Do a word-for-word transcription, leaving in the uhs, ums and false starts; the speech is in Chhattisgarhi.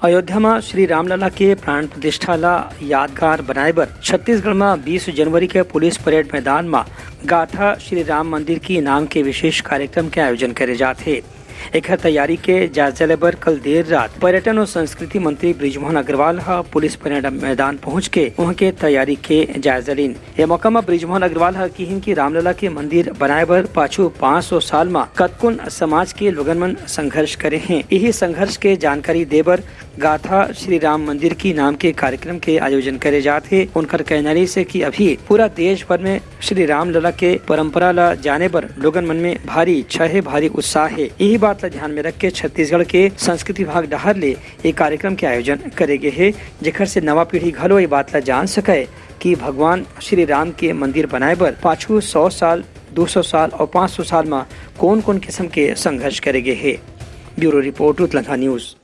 अयोध्या म श्री रामलला के प्राण प्रतिष्ठा ला यादगार बनाए बर छत्तीसगढ़ म बीस जनवरी के पुलिस परेड मैदान म गाथा श्री राम मंदिर की नाम के विशेष कार्यक्रम के आयोजन करे जात हे। एखर तैयारी के जायजा ले बर कल देर रात पर्यटन और संस्कृति मंत्री बृजमोहन अग्रवाल ह पुलिस परेड मैदान पहुंच के उहां के तैयारी के जायजा लीन। ये मौका म बृजमोहन अग्रवाल ह किहिन कि रामलला के मंदिर बनाए बर पाछू पाँच सौ साल म कतकोन समाज के लोगन मन संघर्ष करे हें। इही संघर्ष के जानकारी दे बर गाथा श्री राम मंदिर की नाम के कार्यक्रम के आयोजन करे जात हे। उनकर कहना रहिस हे कि अभी पूरा देश भर में श्री रामलला के परंपरा ला जाने बर लोगन मन में भारी इच्छा हे, भारी उत्साह हे। यही बात ला ध्यान में रख के छत्तीसगढ़ के संस्कृति विभाग डहार ले ये कार्यक्रम के आयोजन करे गे हे, जेखर से नवा पीढ़ी घलो ये बात ला जान सकय कि भगवान श्री राम के मंदिर बनाए बर पाछू सौ साल, दो सौ साल और पाँच सौ साल म कोन-कोन किस्म के संघर्ष करे गे हे। Bureau report, Utlangha news.